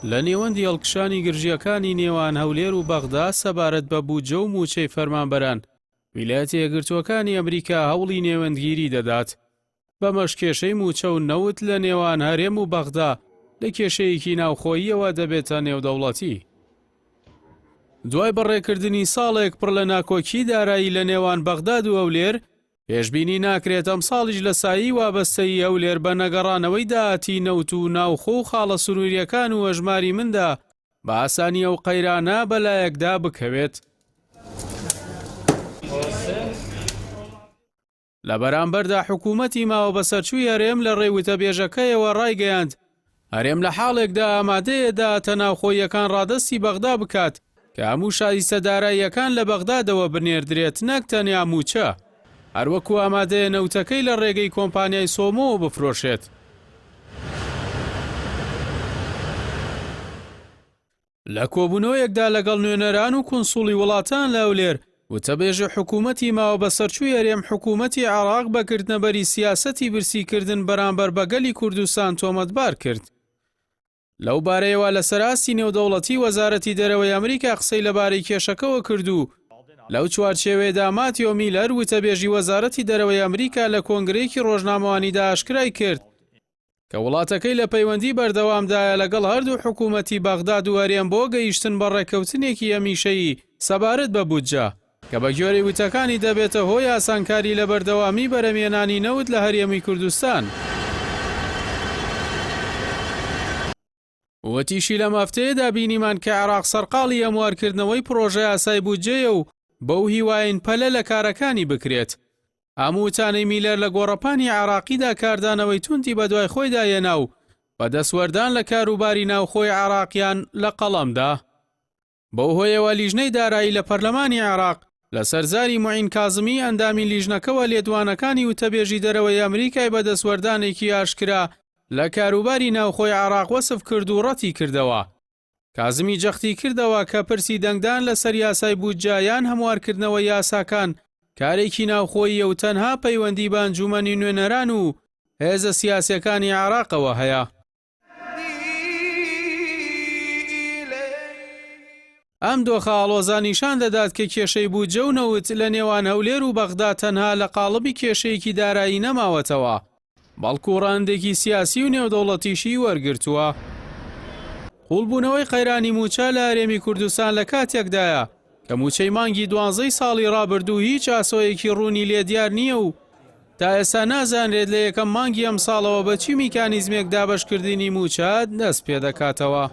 لە نێوەندی هەڵکشانی گرژییەکانی نێوان هەولێر و بەغدا سەبارەت بە بودجە و مووچەی فەرمانبەران، ویلایەتە یەکگرتووەکانی ئەمریکا هەوڵی نێوەندگیری دەدات. بەمەش کێشەی مووچە و نەوت لە نێوان هەرێم و بەغدا لە کێشەیەکی ناوخۆییەوە دەبێتە نێودەوڵەتی. دوای بەڕێکردنی ساڵێک پڕ لە ناکۆکی دارایی لە نێوان بەغداد و هەولێر، پێشبینی ناکرێت ئەمساڵیش لە سایەی وابەستەیی هەولێر بە نەگەڕانەوەی داهاتی نەوت و ناوخۆ و خاڵە سنوورییەکان و هەژماری مندا بە ئاسانی ئەو قەیرانە بەلایەکدا بکەوێت. لە بەرامبەردا حکوومەتی ماوەبەسەرچووی هەرێم لە ڕێی وتەبێژەکەیەوە ڕایگەیاند، هەرێم لە حاڵێکدا ئامادەیە داهاتە ناوخۆییەکان ڕادەستی بەغدا بکات کە هەموو شایستە داراییەکان لە بەغدادەوە بنێردرێت نەک تەنیا مووچە، هەروەکو ئامادەیە نەوتەکەی لە ڕێگەی کۆمپانیای سۆمۆوە بفرۆشێت. لە کۆبوونەوەیەکدا لەگەڵ نوێنەران و کونسوڵی وڵاتان لە هەولێر، وتەبێژی حکوومەتی ماوەبەسەرچووی هەرێم حکوومەتی عێراق بە گرتنەبەری سیاسەتی برسیکردن بەرامبەر بە گەلی کوردستان تۆمەتبار کرد. لەو بارەیەوە لەسەر ئاستی نێودەوڵەتی وەزارەتی دەرەوەی ئەمریکا قسەی لەبارەی کێشەکەوە کرد و لەو چوارچێوەیەدا ماتیۆ میلەر وتەبێژی وەزارەتی دەرەوەی ئەمریکا لە کۆنگرەیەکی ڕۆژنامەوانیدا ئاشکرای کرد کە وڵاتەکەی لە پەیوەندی بەردەوامدایە لەگەڵ هەردوو حکوومەتی بەغداد و هەرێم بۆ گەیشتن بە ڕێککەوتنێکی هەمیشەیی سەبارەت بە بودجە، کە بەگوێرەی وتەکانی دەبێتە هۆی ئاسانکاری لە بەردەوامی بەرهەمهێنانی نەوت لە هەرێمی کوردستان. وتیشی لەم هەفتەیەدا بینیمان کە عێراق سەرقاڵی هەموارکردنەوەی پڕۆژەیاسای بودجەیە و بەو هیوایەین پەلە لە کارەکانی بکرێت. ئەم وتانەی میلەر لە گۆڕەپانی عێراقیدا کاردانەوەی توندی بەدوای خۆیدا هێنا و بە دەستوەردان لە کاروباری ناوخۆی عێراقیان لە قەڵەم دا. بەو هۆیەوە لیژنەی دارایی لە پەرلەمانی عێراق لەسەر زاری موعین کازمی ئەندامی لیژنەکەوە لێدوانەکانی وتەبێژی دەرەوەی ئەمریکای بە دەستوەردانێکی ئاشکرا لە کاروباری ناوخۆی عێراق وەسف کرد و ڕەتی کردەوە. کازمی جەختی کردەوە کە پرسی دەنگدان لەسەر یاسای بودجە یان هەموارکردنەوەی یاساکان کارێکی ناوخۆییە و تەنها پەیوەندی بە ئەنجومەنی نوێنەران و هێزە سیاسیەکانی عێراقەوە هەیە. ئەم دۆخە ئاڵۆزە نیشان دەدات کە کێشەی بودجە و نەوت لە نێوان هەولێر و بەغدا تەنها لە قاڵبی کێشەیەکی دارایی نەماوەتەوە، بەڵکو ڕەهەندێکی سیاسی و نێودەوڵەتیشی وەرگرتووە. قووڵبوونەوەی قەیرانی مووچە لە هەرێمی کوردستان لە کاتێکدایە کە مووچەی مانگی دوانزەی ساڵی ڕابردوو هیچ ئاسۆیەکی ڕوونی لێ دیار نییە و تا ئێستا نازانرێت لە یەکەم مانگی ئەمساڵەوە بە چی میکانیزمێک دابەشکردنی مووچە دەست پێدەکاتەوە.